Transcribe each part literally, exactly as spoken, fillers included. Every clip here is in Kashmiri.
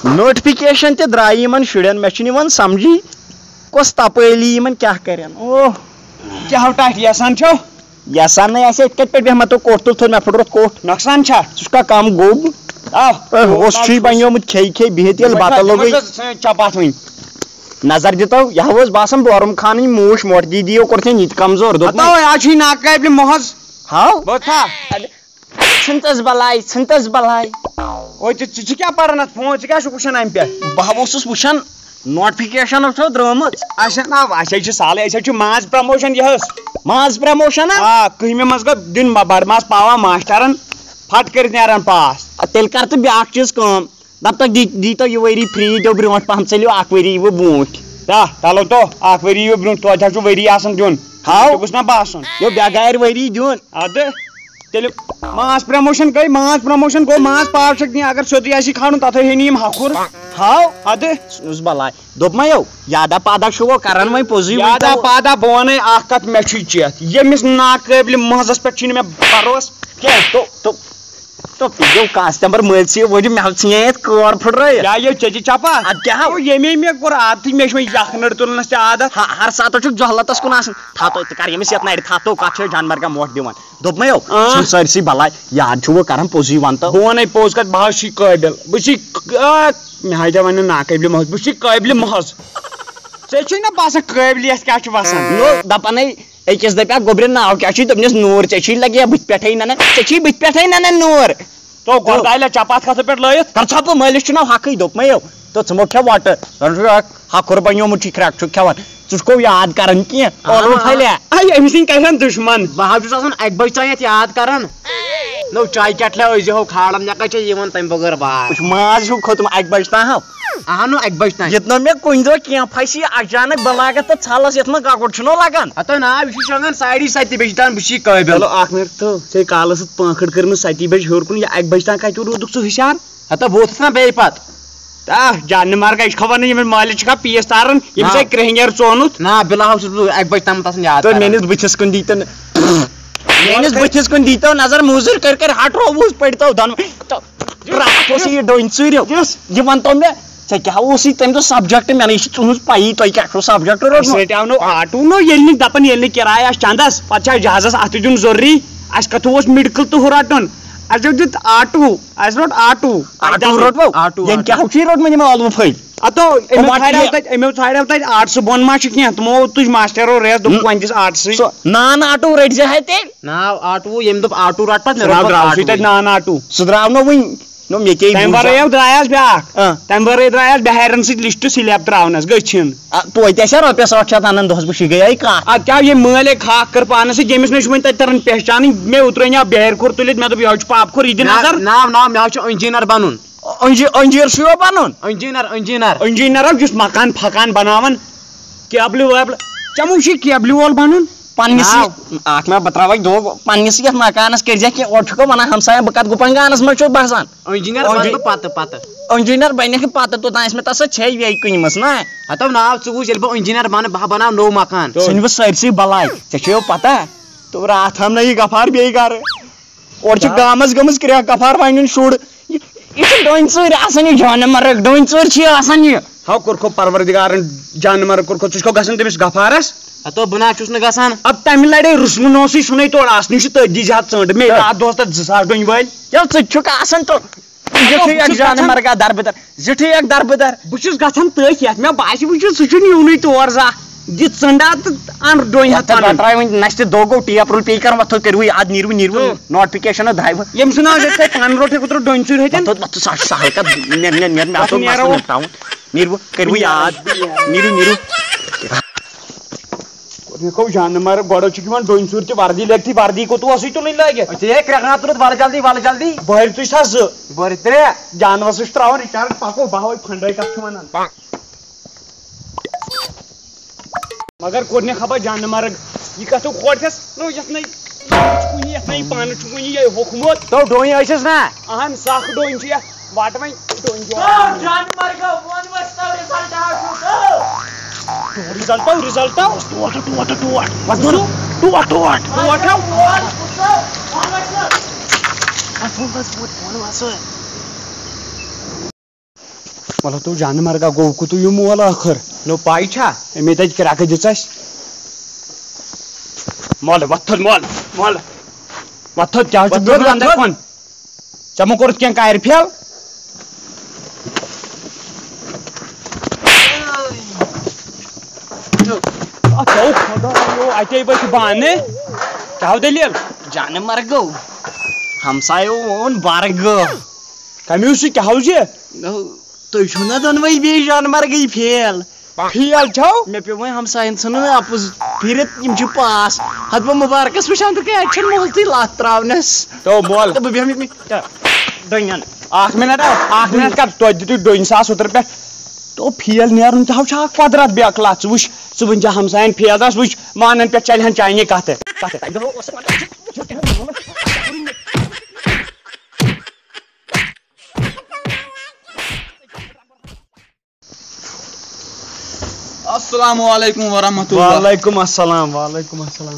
نوٹفکیشن تہِ درٛایہِ یِمن شُرٮ۪ن، مےٚ چھُنہٕ یِوان سمجھی کۄس تپٲلی یِمن کیٛاہ کرن۔ اوہ۔ کیٛاہ ہو ٹاٹھۍ یژھان چھو؟ یژھان نَے آسہِ، یِتھ کٔنۍ پٲٹھۍ بیٚہمہ تو کوٚٹھ تُل تھوٚد، مےٚ پھٕٹروتھ کوٚٹھ۔ نۄقصان چھا؟ ژٕ چھُکھ کانٛہہ کم گوٚب؟ آ، اوس چھُے بنیومُت کھیٚیہِ کھیٚیہِ بِہِتھ ییٚلہِ بتہٕ لوٚگُے۔ چپاتھ وۄنۍ۔ نظر دِتو، یہِ ہا اوس باسان بورم خانٕنۍ موٗش، مۄٹھ دیدی یو کوٚر ژےٚ یہِ تہِ کمزور۔ دوٚپمَے۔ ہتو، آز چھُے ناقٲبلِ محض۔ ہاو۔ بہٕ تھا۔ ژھٕنتس بلاے، ژھٕنتس بلاے۔ اوے، ژٕ، ژٕ، ژٕ کیٛاہ پران اتھ فون؟ ژٕ کیٛاہ چھُکھ وٕچھان امہِ پٮ۪ٹھ؟ بہٕ ہا اوسُس وٕچھان نوٹفکیشن چھو درٲمٕژ۔ اچھا، نہ، اچھا، یہِ چھِ سہلٕے، اچھا، چھُ ماز پرموشن یہِ حظ۔ ماز پرموشن ہا؟ آ، کٔہمہِ منٛز گوٚو دیُن ب-، بڑٕ ماز پاوا ماشٹرن، پھٹ کٔرِتھ نیران پاس۔ آ، تیٚلہِ کر ژٕ بیٛاکھ چیٖز کٲم، دپ تک دی-، دی تو یہِ ؤری فری، دیو برونٛٹھ پہم، ژٔلِو اکھ ؤری یِیِو برونٛٹھ۔ تا، چلو تو، اکھ ؤری یِیِو برونٛٹھ، توتہِ حظ چھُ ؤری آسان دیُن۔ ہاو۔ ژےٚ گوٚژھ نہ باسُن۔ یو بے گارِ ؤری دیُن۔ ادٕ۔ تیٚلہِ ماز پرموشن گٔے، ماز پرموشن گوٚو، ماز پاو چھکھ دِنۍ، اگر سیوٚدُے آسی کھالُن، تتھے ہیٚنہِ یِم ہکھُر۔ ہاو۔ ادٕ۔ ژھٕنُس بلاے۔ دوٚپمَے یو، یادا پادا چھُ وۄنۍ کران وۄنۍ پوٚزُے وۄنۍ یادا تو۔ پادا، بہٕ وَنے اکھ کتھ، مےٚ چھُے چیتھ، ییٚمِس ناقٲبلِ محضس پٮ۪ٹھ چھُے نہٕ مےٚ بروسہٕ کینٛہہ۔ تو، تو، تو، یو کاسٹمر مٔلۍ ژٕ وۄنۍ مےٚ ژھٕنہِ یتھ کٲر پھٕٹرٲیِتھ۔ یا یہِ ژےٚ تہِ چپا؟ ادٕ کیٛاہ ہاو؟ تو ییٚمے مےٚ کوٚر عادتھٕے، مےٚ چھُ وۄنۍ یکھنٕر تُلنس تہِ عادت۔ ہا، ہر ساتہٕ چھُکھ جہلتس کُن آسان۔ تھاو تو، ژٕ کر ییٚمِس یتھ نرِ، تھاو تو، کتھ چھِ جانور گا موٹھ دِوان۔ دوٚپمَے یو، آ۔ چھُنہٕ سٲرسٕے بلاے، یاد چھُ وۄنۍ کران پوٚزُے وَن تہٕ۔ بہٕ وَنے پوٚز کَتھ، بہٕ حظ چھُے قٲبِل، بہٕ چھُے، آ، مےٚ حظ دِ وَنہِ ناقٲبلِ محض، بہٕ چھُے قٲبلِ محض۔ ژےٚ چھُے نہ باسان قٲبلیت کیٛاہ چھُ باسان؟ نو، دَپَنے، أکِس دَپہِ اَکھ گوٚبرِ ناو کیٛاہ چھُے؟ دوٚپنَس نوٗر، ژےٚ چھُے لَگہِ یا بٕتھِ پٮ۪ٹھَے نَنان، ژےٚ چھُے بٕتھِ پٮ۪ٹھَے نَنان نوٗر۔ تو گۄڈٕ آیہِ لہ چپاتھ کتھٕ پٮ۪ٹھ لٲیِتھ۔ کر ژھۄپہٕ، مٲلِس چھُنہ حقٕے، دوٚپمَے یو۔ تو ژٕ مو کھےٚ وۄٹہٕ۔ زن چھُ اکھ ہکھُر بنیومُت چھُے کھرٛٮ۪کھ چھُکھ کھٮ۪وان۔ ژٕ چھُکھ یاد کران کینٛہہ؟ ٲلوٕ آ۔ پھلیا؟ اے، أمِس نِش کتہِ ہن دُشمن؟ بہٕ حظ چھُس آسان اکہِ بجہِ تام یتھ یاد کران۔ نو چاے کیٹلہِ ٲسۍ زِ ہو کھالان، مےٚ کتہِ چھےٚ یِوان تمہِ بغٲر واس؟ وٕچھ، ماز ہیوٗ کھوٚتُم اکہِ بجہِ تام ہا۔ اہنو، اکہِ بجہِ تام۔ ییٚتہِ نہٕ مےٚ کُنہِ دۄہ کینٛہہ پھسہِ یہِ اچانک بلاغت تہٕ ژھلس، یتھ منٛز گگُر چھُنو لگان۔ ہتو نا، یہِ چھُ شۄنٛگان ساڑی ستہِ بجہِ تام، بہٕ چھُس یہِ قٲبِل۔ چلو اکھ منٹ، تو ژےٚ کالس سۭتۍ پانٛکھٕڑ کٔرمٕژ ستی بجہِ ہیوٚر کُن، یہِ اکہِ بجہِ تام کتہِ روٗدُکھ ژٕ ہُشار؟ ہتا ووتُس نا بیٚیہِ پتہٕ۔ آہ، جانہٕ مرگا، یہِ چھُ خبر نہٕ ییٚمِس مٲلِس چھُکھا پیٖس تاران، ییٚمِس نہ۔ اَکہِ کرٛیٚہنۍ یٲر ژونُت۔ نہ، بِلاہو چھُس بہٕ اَکہِ بجہِ تامَتھ آسان یاد تہٕ کران۔ میٲنِس بٕتھِس کُن دیٖتو نہٕ، میٲنِس بٕتھِس کُن دیٖتو نظر، موٚزوٗرۍ کٔرۍ کٔرۍ ہٹرووُس، پٔرۍتو دۄنوَے۔ تہٕ راتھ اوس یہِ ڈوٗنۍ ژوٗرِو۔ یُس۔ یہِ وَنتو مےٚ، ژےٚ کیٛاہ اوسُے تَمہِ دۄہ subject؟ مےٚ نَے چھِ تُہٕنٛز پَیی، تۄہہِ کیٛاہ چھُو subject اَسہِ روٚٹمُت؟ رَٹیو نہٕ آٹوٗ، نو، ییٚلہِ نہٕ دَپان، ییٚلہِ نہٕ کِراے آسہِ چَندَس، پَتہٕ چھِ اَسہِ جہازَس اَتھٕ دیُن ضروٗری۔ اَسہِ کَتھ اوس medical تہٕ ہُہ رَٹُن؟ اَسہِ دیُت آٹوٗ۔ اَسہِ روٚٹ آٹوٗ۔ آٹوٗ روٚٹوٕ؟ آٹوٗ، ییٚمۍ آٹوٗ۔ کیٛاہ چھُے روٚٹمُت یِمو ٲلوٕ پھٔلۍ؟ ہتو، أمۍ وۄنۍ ژھانڈیو یہِ تتہِ، أمۍ ژھانڈیو تتہِ آٹسہٕ بۄن ما چھُ کینٛہہ، تِمو تُج ماسٹرو ریس، دوٚپُکھ، وۄنۍ دِس آٹسٕے۔ سُہ نان آٹوٗ رٔٹۍ زِ ہے تیٚلہِ۔ ناو آٹوٗ، ییٚمۍ دوٚپ آٹوٗ رٹ پتہٕ، مےٚ سُہ روٚٹ ناو پتہٕ درٛاوسٕے آٹوٗ۔ تتہِ نان آٹوٗ۔ سُہ درٛاو نہٕ وُنہِ۔ نو، مےٚ کیٛاہ تمہِ بوٗزا؟ ورٲے آو درٛایس بیٛاکھ۔ آ۔ تمہِ ورٲے درٛایس بہارن سۭتۍ لسٹ سلیب تراونس، گٔژھِن۔ آ، توتہِ آسہِ ہا رۄپیس ٲٹھ شیٚتھ انان دۄہس، بہٕ چھُے گٔیے کتھ۔ ادٕ کیٛاہ، ییٚمۍ مٲلۍ ہاکھ کٔر پانس سۭتۍ، ییٚمِس نہٕ چھُ وۄنۍ تتہِ تران پہچانٕے، مےٚ اوترٕ انیٛاو بہارِ کھوٚر تُلِتھ، مےٚ دوٚپ، یِہوٚے چھُ پاپہٕ کھوٚر، یہِ دِ ناو، نظر۔ ناو، ناو، مےٚ حظ چھُ انجینئر بنُن۔ انجی-، انجیٖر چھُ یہِ بنُن؟ Engineer, engineer. انجینئر حظ، یُس مکان پھکان بناوان، کیبلہِ ویبلہِ۔ ژےٚ ما چھُے کیبلہِ وول بنُن؟ پننِسٕے، ناو۔ اکھ مےٚ بہٕ تراوَے دۄہ، پننِسٕے یتھ مکانس کٔرۍ زِ کینٛہہ، اورٕ چھُکھ ونان ہمساین، بہٕ کتھ گُپن گانس منٛز چھُس بسان؟ انجینئر انجی-، بنہٕ بہٕ پتہٕ، پتہٕ۔ انجینئر بنکھ پتہٕ، توٚتام آسہِ مےٚ تتھ سۭتۍ چھے وے کٕنمٕژ نا۔ ہتو ناو ژٕ وٕچھ، ییٚلہِ بہٕ انجینئر بنہٕ، بہٕ ہا بناو نوٚو مکان۔ ژھٕنہِ بہٕ سٲرسٕے بلاے، ژےٚ چھےٚ پتہ؟ تو راتھ ہم نہ یہِ غفار بیٚیہِ گرٕ۔ اورٕ چھِ گامس گٔمٕژ کرٛیکھ، غفار وانیُن شُر۔ یہِ، یہِ چھِ ڈوٗنۍ ژوٗرِ آسان، یہِ جانہٕ مرگ ڈوٗنۍ ژوٗرِ چھِ یہِ آسان یہِ۔ ہاو کوٚرکھو پروردگارن جانہٕ مرگ کوٚرکھو، ژٕ چھُکھو گژھان تٔمِس غفارس؟ ہتو بہٕ نہ چھُس نہٕ گژھان۔ اب تمہِ لڑے رُسمُن اوسُے سُنے تورٕ آسنٕے چھُ تٔتھۍ دِژ ہا ژٔنٛڈ۔ مے تہٕ راتھ دۄہس تتھ زٕ ساس ڈوٗنۍ وٲلۍ۔ ییٚلہِ ژٕ تہِ چھُکھ آسان تہٕ یہِ چھُے اکھ جانہٕ مرگا دربٕدر، زِٹھٕے اکھ دربٕدر۔ بہٕ چھُس گژھان تٔتھۍ یتھ مےٚ باسہِ، وٕچھِو، سُہ چھُنہٕ یِونٕے تور زانٛہہ۔ دِ ژٔنٛڈا تہٕ اَن ڈوٗنۍ ہتھ وۄتھ پنُن۔ بتراے وۄنۍ نستہِ دوگو ٹیپ رول پے کران، وۄتھو کٔرِو یہِ اد، نیٖرِو، نیٖرِو، تو۔ نوٹفکیشن درایہِ وۄنۍ۔ ییٚمۍ سُنٛد ناو چھُ تۄہہِ پنُن روٚٹھٕے کوٚت روٚٹ ڈوٗنۍ ژوٗرِ ہتٮ۪ن۔ وۄتھو، وۄتھو، سُہ چھُ سہل کتھ، نیر، نیر، نیر، مےٚ وۄتھو آسو نیرو۔ مسلہٕ نپٹاوُن۔ نیٖرِو، کٔرِو یہِ اد، نیٖرِو، نیٖرِو۔ کوٚر مےٚ کھو جانہٕ مگر گۄڈٕ چھُکھ یِوان ڈوٗنۍ ژوٗرِ تہِ وردی لیکھتٕے، وردی کوٚت اوسُے تُلٕنۍ لٲگِتھ؟ أسۍ ہے کرٛٮ۪کھ ناتھ تُلُتھ، وَلہٕ جلدی، وَلہٕ جلدی۔ بۄہرِ تُج سا زٕ۔ بۄہرِ ترٛےٚ۔ جانوَر سُہ چھُ ترٛاوان رِچارٕج، پَکو بَہوے کھنٛڈٲے کَتھ چھُ وَنان۔ مگر کوٚر مےٚ خبر جانہٕ مرگ، یہِ کَتھ کھوٹھٮ۪س، نو یَتھ نَے، یَتھ نَے پانہٕ چھُ کُنہِ یہِ ہوٚکھمُت۔ تو ڈوٗنۍ ٲسِس نا؟ اَہَن سَکھ ڈوٗنۍ چھِ یَتھ۔ وَٹ وۄنۍ ٹوٚنٛگۍ جوان۔ تو جانہٕ مرگو، ووٚن وۄنۍ ستاو رِزلٹ آو شُکر۔ رِزلٹ آو، رِزلٹ آو۔ ٹوٹھ، ٹوٹھ، ٹوٹھ۔ وَس دۄن۔ ٹوٹھ، ٹوٹھ۔ ٹوٹھ آو۔ ووٚن وۄنۍ ستاو۔ ووٚن وۄنۍ ستاو۔ وَس، ووٚن وۄنۍ ستاو۔ مطلب، تو جانہٕ مرگا گوٚو کوٗتاہ یہِ مول ٲخٕر؟ نو پاے چھا؟ أمۍ تَتہِ کرٛٮ۪کہٕ دِژ اَسہِ۔ مول، وۄتھ تھوٚد، مول، مول۔ وۄتھ تھوٚد، کیٛاہ چھُ وۄتھ تھوٚد، بِہُن وۄتھ اَندَر تھوٚد۔ کُن؟ ژےٚ مہ کوٚرُتھ کینٛہہ کارِ فیل؟ اَتھ آو خۄدایو، اَتے ؤتھۍ بانہٕ۔ کیٛاہ ہو دٔلیٖل؟ جانہٕ مرگو۔ ہمسایو ووٚن برگہٕ۔ کَمیُک چھُ، کیٛاہ ہو یہِ؟ نو، تُہۍ چھِو نا دۄنوَے بیٚیہِ جانہٕ مرگٕے فیل؟ فیل چھَو؟ مےٚ پیوٚو وۄنۍ ہمساین ژھٕنُن اَپُز پھِرِتھ، یِم چھِ پاس۔ ہتہٕ بہٕ مُبارکس وٕچھان تہٕ کَتہِ چھُنہٕ مولتٕے لَتھ ترٛاونَس۔ تو مول۔ تہٕ بہٕ بیٚہمہٕ ییٚتہِ ڈۄنٛگٮ۪ن۔ اَکھ مِنٹ، اَکھ مِنٹ کر، توتہِ دِتُے ڈۄنۍ ساس اوترٕ پٮ۪ٹھ۔ تو فیل نیرُن تہِ ہا چھُ اَکھ قۄدرت بیٛاکھ لَتھ۔ ژٕ وٕچھ، ژٕ ؤنۍ زِ ہمساین فیل دَس وٕچھ، وانَن پٮ۪ٹھ چلہِ ہن چانہِ کَتھٕ۔ کَتھٕ۔ السلام علیکم ورحمۃ اللہ۔ وعلیکم السلام، وعلیکم السلام۔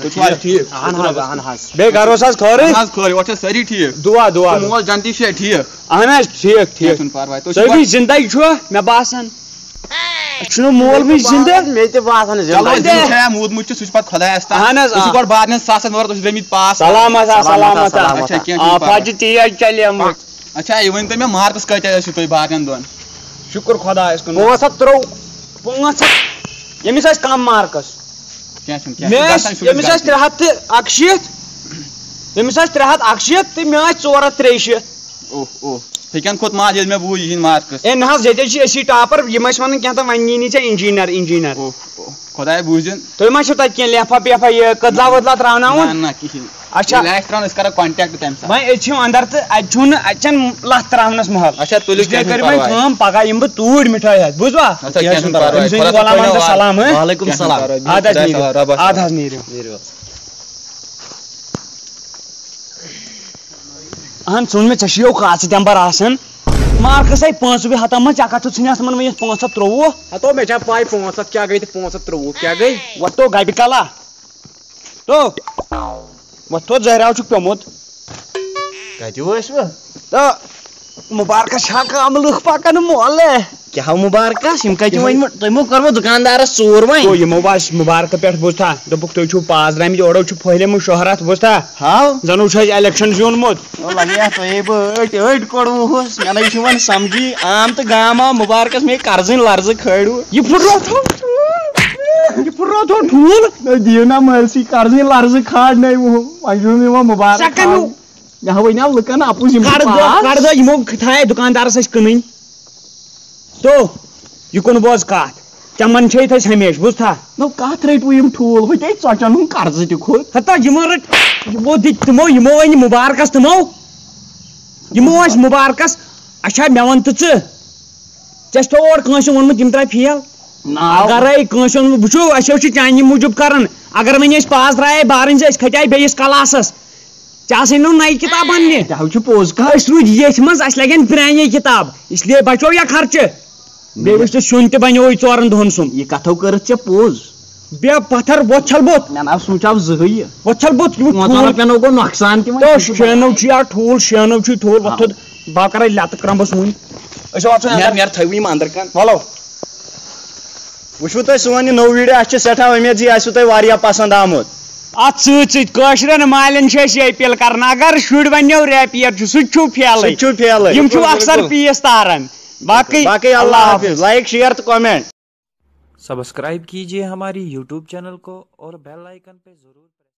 تُہۍ چھِو حظ ٹھیٖک؟ اہن حظ، اہن حظ۔ بیٚیہِ گرٕ اوس حظ خٲرٕے؟ اہن حظ، خٲرٕے، اورٕ چھا سٲری ٹھیٖک؟ دُعا، دُعا، تہٕ دُعا۔ مول جنتی چھا ٹھیٖک؟ اہن حظ، ٹھیٖک، کینٛہہ ٹھیٖک۔ چھُنہٕ پرواے۔ تُہۍ تُہۍ چھِوا وٕنہِ زِندَے چھُوا؟ مےٚ باسان۔ أسۍ چھُنہٕ مول وٕنہِ زِندٕ۔ مےٚ تہِ باسان زِندٕ۔ چلو، وۄنۍ زِ چھا موٗدمُت چھُ، سُہ چھُ پتہٕ خۄدایَس تام۔ اہن حظ، أسۍ چھِ آ۔ گۄڈٕ بارنٮ۪ن ساس مگر تُہۍ چھِو درٛٲمٕتۍ پاس۔ سلامت حظ، سلامت سلامت حظ۔ حظ۔ اچھا، کینٛہہ چھُنہٕ آفت پرواے۔ چھِ تیز چلے مٕژ۔ اچھا، یہِ ؤنۍ تو مےٚ، مارکس کۭتیٛاہ ٲسِو تُہۍ باقین دۄن؟ شُکُر خۄدایَس کُن۔ پانٛژھ ہَتھ ترٛۆوُہ۔ پانٛژھ ہَتھ؟ ییٚمِس ٲسۍ کَم مارکس۔ کینٛہہ چھُنہٕ، کینٛہہ مےٚ چھُنہٕ، ٲسۍ، گژھان چھُ ییٚمِس ٲسۍ گژھان۔ ترٛےٚ ہَتھ تہٕ اَکشیٖتھ، ییٚمِس ٲسۍ ترٛےٚ ہَتھ اَکشیٖتھ تہٕ مےٚ ٲسۍ ژور ہَتھ ترٛیٚیہِ شیٖتھ۔ اوہ، اوہ۔ ژےٚ کیٛاہ کھوٚت ماز ییٚلہِ مےٚ بوٗز یِہِنٛدۍ مارکس؟ ہے نہ حظ، ییٚتہِ حظ چھِ أسی ٹاپر، یِم ٲسۍ وَنان کینٛہہ تام وۄنۍ یی نہٕ ژےٚ اِنجیٖنر، اِنجیٖنر۔ اوہ، اوہ۔ خۄداے بوٗزِن۔ تُہۍ ما چھِو تَتہِ کینٛہہ لیفا پیفا، یہِ کٔدلا ؤدلا ترٛاوناوُن؟ نہ، نہ، کِہیٖنۍ۔ اچھا۔ ییٚلہِ آسہِ ترٛاوُن، أسۍ کَرو contact تَمہِ ساتہٕ۔ وۄنۍ أسۍ چھِ اَندَر تہٕ اَتہِ چھُنہٕ، اَتہِ چھَنہٕ لَتھ ترٛاونَس محل۔ اچھا، تُلِو، اس لیے کینٛہہ چھُنہٕ کٔرِو وۄنۍ پَرواے۔ کٲم، پَگاہ یِمہٕ بہٕ توٗرۍ مِٹھٲے ہٮ۪تھ، بوٗزوا؟ اچھا، کینٛہہ چھُنہٕ پَرواے۔ أمِس ؤنِو خۄدا غلام تھٲینو محمد یار۔ سلام، ہہ؟ وعلیکُم کینٛہہ چھُنہٕ السلام۔ پَرواے۔ اَدٕ حظ خۄدایَس نیٖرِو۔ حوالہٕ، رۄبَس اَدٕ حظ حوالہٕ۔ نیٖرِو۔ نیٖرِو۔ اہن، ژھُن مےٚ، ژےٚ چھُے یو کاژٕ تمبر آسان۔ مارکس آیہِ پانٛژوٕے ہتن منٛز، ژےٚ کتھ چھُتھ ژھٕنِتھ تِمن ؤنِتھ پانٛژھ ہتھ ترٛۆوُہ؟ ہتو، مےٚ چھا پاے پانٛژھ ہتھ کیٛاہ گٔے تہٕ پانٛژھ ہتھ ترٛۆوُہ کیٛاہ گٔے؟ وۄتھ تو گبہِ کلا۔ تو، وۄتھ تو زہراو چھُکھ پیومُت۔ کتہِ وٲسۍ وٕ؟ تہٕ مُبارکس چھا کم لُکھ پکان مولہٕ؟ کیٛاہ مُبارکس؟ یِم کَتہِ یِہوٚے۔ وۄنۍ مہ-، تُہۍ مو کوٚروٕ دُکاندارَس ژوٗر وۄنۍ؟ گوٚو، یِمو بس مُبارکہٕ پٮ۪ٹھ بوٗزتھا؟ دوٚپُکھ، "تُہۍ چھِو پاس درٛامٕتۍ، اورٕ چھُ پھٔہلیمُت شہرت"، بوٗزتھا؟ ہاو۔ زَن وٕچھ اَسہِ election زیوٗنمُت۔ او لگے اَتھ تۄہے بہٕ أٹۍ، أٹۍ کوٚڑوُہُس۔ مےٚ نَے چھُ وۄنۍ سَمجھی۔ عام تہٕ گام آو مُبارکَس، مے قرضٕنۍ لرزٕ کھٲڑوٕ۔ یہِ پھُٹروو تھوٚو ٹھوٗل۔ یہِ پھُٹروو تھوٚو ٹھوٗل۔ نہ، دِیِو نا مٲلسٕے، قرضٕنۍ لرزٕ کھاڑنٲوِو۔ وۄنۍ چھُنہٕ یِوان مُبارک ژےٚ کَمیُک؟ تھاوُن۔ مےٚ ہا وَنیٛاو لُکَن اَپُز یِم چھِ کَڑٕ دۄہ، پاس۔ کَڑٕ دۄہ یِمو تھایے دُکاندارَس اَسہِ کٕنٕنۍ۔ تو، یہِ کُن بوز کتھ، تِمن چھے تھٔج ہمیشہِ، بوٗزتھا؟ نو، کتھ رٔٹۍ وٕ یِم ٹھوٗل؟ ہُتہِ ژۄچن ہُنٛد قرضہٕ تہِ کھوٚت۔ ہتا یِمو رٔٹۍ، یِمو دِتۍ تِمو، یِمو أنۍ مُبارکس تِمو، یِمو ٲسۍ مُبارکس۔ اچھا، مےٚ وَن تہٕ ژٕ، ژےٚ چھُتھ اور کٲنٛسہِ ووٚنمُت یِم ترٛاے فیل؟ ناو۔ اگرے کٲنٛسہِ ووٚنمُت، وٕچھِو، اَسہِ اوس یہِ چانی موٗجوٗب کران، اگر وۄنۍ أسۍ پاس درٛایے بارٕنۍ زِ أسۍ کھٔتۍ بیٚیِس کلاسس، ژےٚ آسٕے نہٕ نَیہِ کِتاب اَننہِ۔ تہِ حظ چھُ پوٚز کَتھ۔ أسۍ روٗدۍ ییٚتھۍ منٛز، اَسہِ لَگن پرٛانے کِتاب، اس لیے بچو یا خرچہٕ۔ بیٚیہِ وٕچھ تہٕ سیُن تہِ بَنیووُے ژورَن دۄہَن سُنٛد۔ یہِ کَتھو کٔرٕتھ ژےٚ پوٚز۔ بے پَتھر، وۄتھ چھَل بُتھ۔ مےٚ نہ سوٗنٛچاو زٕہٕے یہِ۔ وۄتھ چھَل بُتھ، یہِ پانٛژَن پھوٗل۔ رۄپیَن ہو گوٚو نۄقصان تہِ وۄنۍ۔ تو شیٚنو چھُ یا ٹھوٗل، شیٚنو چھُے ٹھوٗل، وۄتھ آ۔ تھوٚد۔ بہٕ کَرَے لَتہٕ کرٛمبَس وٕنۍ۔ أسۍ واتو مےٚ، اَندَر۔ مےٚ تھٲیِو یِم اَندَر کَن۔ وَلو۔ وٕچھِو تُہۍ سون یہِ نوٚو video، اَسہِ چھِ سٮ۪ٹھاہ اُمید زِ یہِ آسِوٕ تۄہہِ واریاہ پَسنٛد آمُت۔ اَتھ سۭتۍ سۭتۍ کٲشرٮ۪ن مالٮ۪ن چھِ أسۍ یہِ appeal کران، اگر شُرۍ وَنیو rapier چھُ، سُہ تہِ چھُو فیلٕے۔ سُہ تہِ چھُو فیلٕے۔ یِم چھِو بِلکُل، اکثر بِلکُل۔ پیٖس تاران۔ باقٕے باقٕے اللہ اللہ حافظ۔ حافظ۔ Like، share تہٕ comment۔ سبسکرائب کیجیے ہماری YouTube چینل کو اور بیل آئیکن پہ ضرور